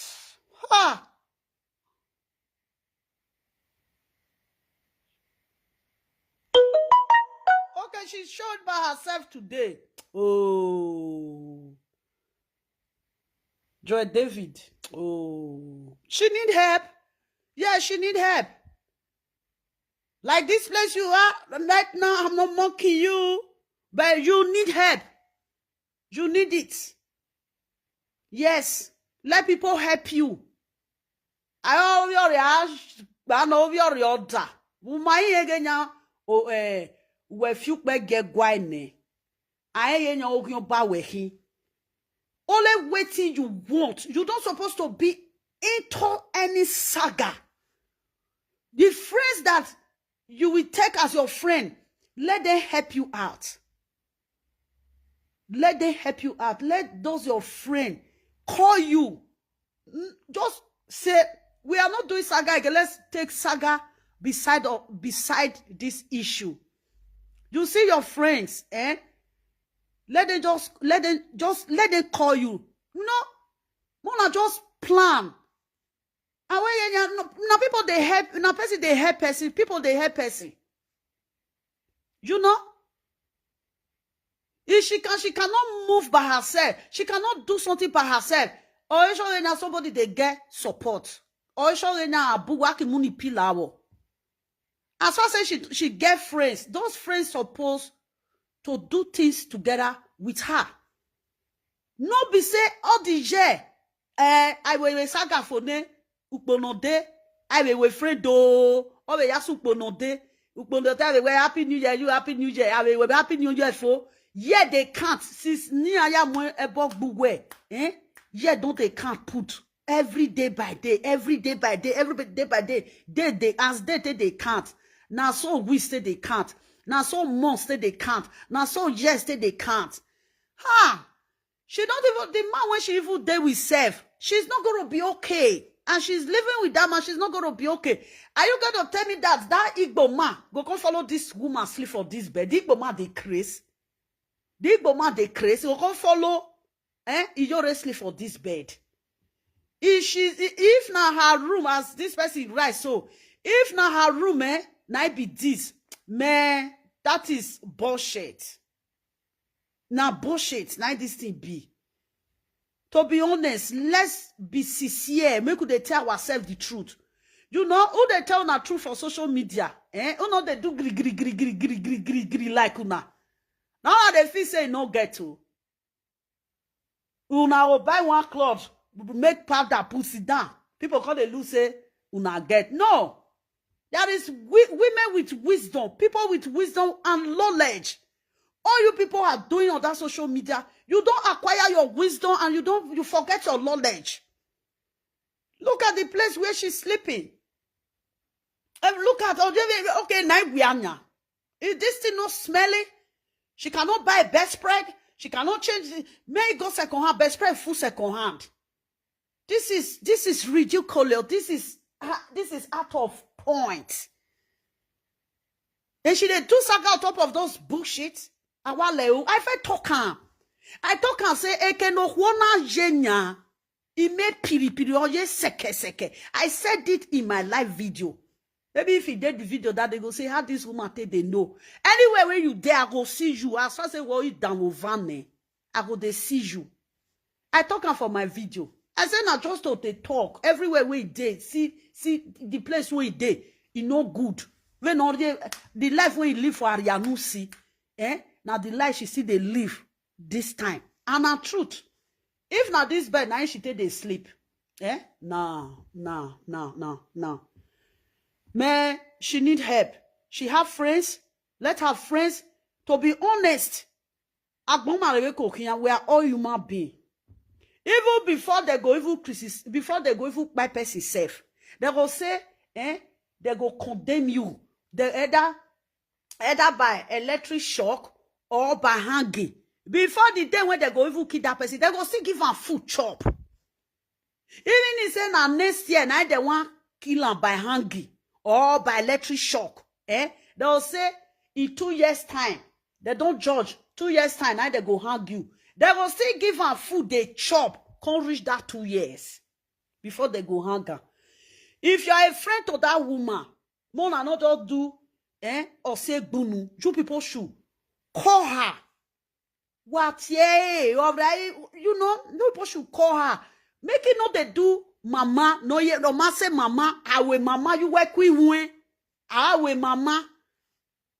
Ha! Okay, she showed by herself today. Oh, Joy David. Oh, she need help. Yeah, she need help. Like this place you are right now, I'm not mocking you, but you need help. You need it. Yes, let people help you. I owe your I know your order. Umai egenya o eh we fiu pe ge gwaine. Aye yen ogin ba we hin. Only waiting you want. You don't supposed to be into any saga. The friends that you will take as your friend, let them help you out. Let them help you out. Let those your friend call you. Just say, we are not doing saga again. Let's take saga beside or beside this issue. You see your friends, eh? Let them just let them just let them call you. No, wanna just plan. And when you no, no people they help, no person they help person, people they help person. You know? If she can, she cannot move by herself. She cannot do something by herself. Or if she now somebody they get support. Or if she now abuwaki muni pilawo. As far as she she get friends, those friends supposed to do things together with her. No be say all the year eh I will saga for ne ukponode. I will friend do. Or we yasu ukponode. Ukponode I will happy new year, you happy new year. I will happy new year for. Yeah, they can't since ni aya mo ebo gbugwe. Eh? Yeah, don't they can't put every day by day, every day by day, every day by day. They they as they they, they can't. Now so we say they can't. Now so months say they can't. Now so years say they can't. Ha! She don't even the man when she even there with self. She's not gonna be okay. And she's living with that man. She's not gonna be okay. Are you gonna tell me that that Igbo man go come follow this woman sleep for this bed? The Igbo man they craze. The Igbo man they craze. He go come follow eh Iyore sleep for this bed. If she if na her room as this person write so, if na her room eh, na it be this man, that is bullshit. Na bullshit, na this thing be. To be honest, let's be sincere. Make we dey tell ourselves the truth. You know who they tell na truth for social media? Eh? Who know they do gri gri gri gri gri gri gri gri like una? Now I dey feel say e no get o. Una go buy one cloth, make powder, put sit down. People come dey look say una get. No. There is wi-, women with wisdom, people with wisdom and knowledge. All you people are doing on that social media, you don't acquire your wisdom and you don't, you forget your knowledge. Look at the place where she's sleeping. And look at, okay, na Guyana. Is this thing not smelly? She cannot buy a bedspread. She cannot change it. May go second hand, bedspread full second hand. This is, this is ridiculous. This is, ah, this is out of point. And she dey do saga on top of those bullshit. Awale o, I fit talk am. I talk am say, "Eke no huona yenya. Ime piri piri oye seke seke." I said it in my live video. Maybe if you did the video that, they go say, "How this woman take they know?" Anywhere where you there, I go see you. As I say, "Well, you down over me." I go they see you. I talk am for my video. I say, "Na just to dey talk. Everywhere where you dey, see, see the place where you dey, e no good." When all the, the life where you live for Arianu see, eh? Now the life she see they live this time. And na truth. If na this bed, now she take they sleep. Eh? No, no, no, no, no. Man, she need help. She have friends. Let her friends. To be honest, Agbomare we Kokinya, we are all human being. Even before they go even crisis, before they go even buy person self, they go say, eh, they go condemn you. They either, either by electric shock or by hanging. Before the day when they go even kill that person, they go still give am food chop. Even if say na next year, now they want kill am by hanging or by electric shock. Eh? They'll say in two years' time, they don't judge. Two years' time, now they go hang you. They go still give am food they chop. Can't reach that two years before they go hang her. If you are a friend to that woman, Mona not just do, eh, or say gbunu, you people should call her. What, yeah, or, you know, no people should call her. Make it not they do mama, no ye, no ma say mama, awe mama, you work with when, awe mama.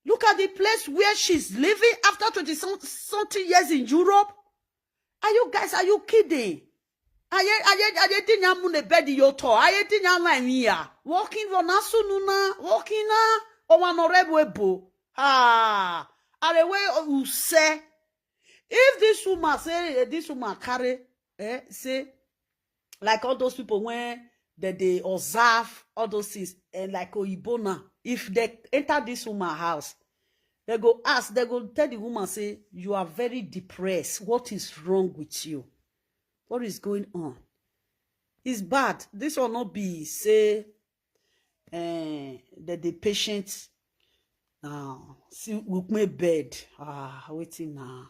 Look at the place where she's living after twenty some-, something years in Europe. Are you guys, are you kidding? Aye, aye, aye, tinya mune bedi yoto. Aye, tinya la mia. Walking for nasununa, walking na, o wa no rebo ebo. Ah, are we use. If this woman say, eh, this woman carry, eh, say, like all those people when they, they observe all those things, and like Oyibo now, if they enter this woman house, they go ask, they go tell the woman say, "You are very depressed. What is wrong with you? What is going on?" It's bad. This will not be say, eh, that the patient now see with my bed. Ah, waiting now.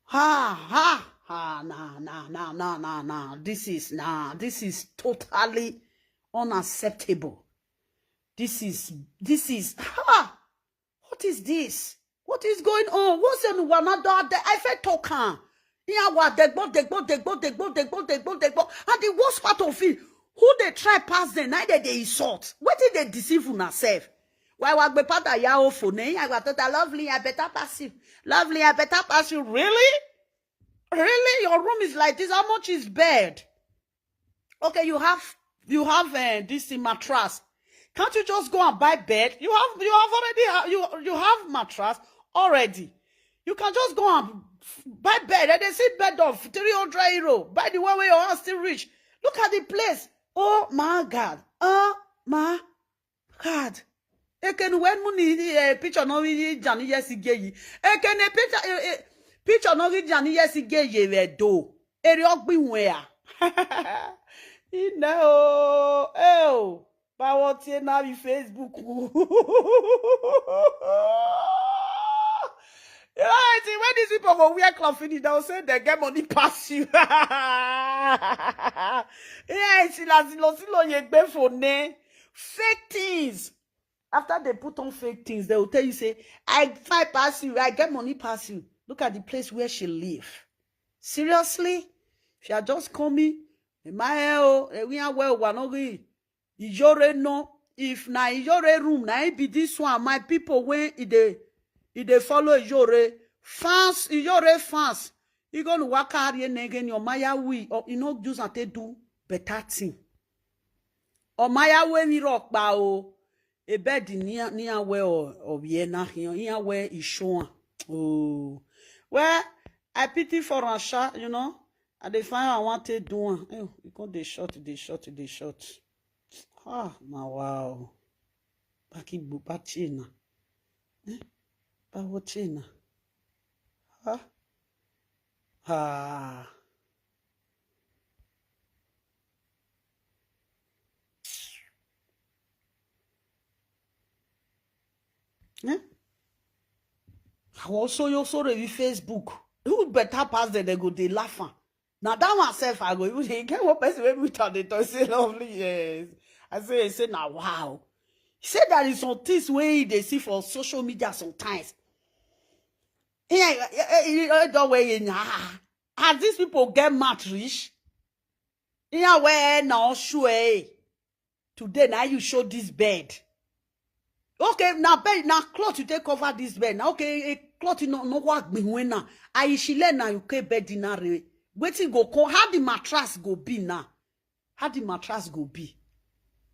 Ha ha ha! Nah, nah, nah, nah, nah, nah. This is, nah, this is totally unacceptable. This is, this is, ha! What is this? What is going on? What's on one another? I feel talk am. Yeah, what, degbo, degbo, degbo, degbo, degbo, degbo, degbo. And the worst part of it, who they try pass them, neither they insult. What did they deceive una self? Why wa gbe pada ya o fo ne? I wa tota lovely, I better pass you. Lovely, I better pass you. Really? Really? Your room is like this. How much is bed? Okay, you have, you have, eh, this in mattress. Can't you just go and buy bed? You have, you have already ha-, you, you have mattress already. You can just go and f-, buy bed. And they see bed of three hundred euro. By the way, where your house still rich. Look at the place. Oh my God. Oh my God. Ekenu when money, eh, picture no ri jani yes geyi. Ekene picture, eh, eh, picture no ri jani yes geyi we do. Eri ogbi wea. Ina o, eh o. Power tie na be Facebook. Yeah, see, when these people go wear cloth finish, they'll say they get money pass you. Yeah, see, la silo silo ye gbe for ne. Fake things. After they put on fake things, they will tell you, say, "I fine pass you, I get money pass you." Look at the place where she live. Seriously? If you are just coming, in my hell, eh, we are well, we're not going. Ijore no. If na Ijore room, na it be this one. My people, when it dey, it dey follow Ijore, Fans, Iyore fans, you gonna work hard here again. Your Maya we, or you know, just and they do better thing. Or Maya we mi rock ba o. A bed in near near where or or where na here, here where is showing. Oh, well, I pity for Rasha, you know. I dey find I want to do one. Oh, you go dey short, dey short, dey short. Ah, na wow. Baki bu bachina. Eh? Bawachina. Huh? Ah. Eh? I also you also read Facebook. Who better pass them? They go they laugh am. Now that one self I go even dey get one person wey meet am dey talk say lovely, yes. I say, say now wow. He said that is some things wey they see for social media sometimes. Yeah, yeah, yeah, yeah, don't wear it. Ah, as these people get mad rich, yeah, where now sure, eh? Today now you show this bed. Okay, now bed, now cloth you take cover this bed. Now okay, a cloth you no no work be when now. I she let now you can bed in a re. Waiting go come. How the mattress go be now? How the mattress go be?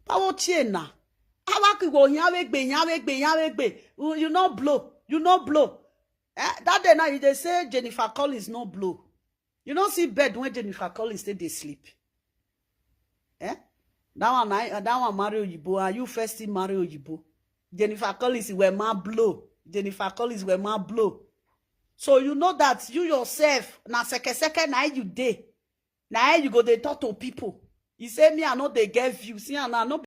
Power chain now. How I could go here we be, here we be, here we be. You you no blow, you no blow. Eh, that day now you dey say Jennifer Collins no blow. You don't see bed when Jennifer Collins stay they sleep. Eh? That one, I, that one marry Oyibo. Are you first still marry Oyibo? Jennifer Collins were my blow. Jennifer Collins were my blow. So you know that you yourself, na seke seke na you dey. Na you go dey talk to people. You say me, I know they get views. See, and I know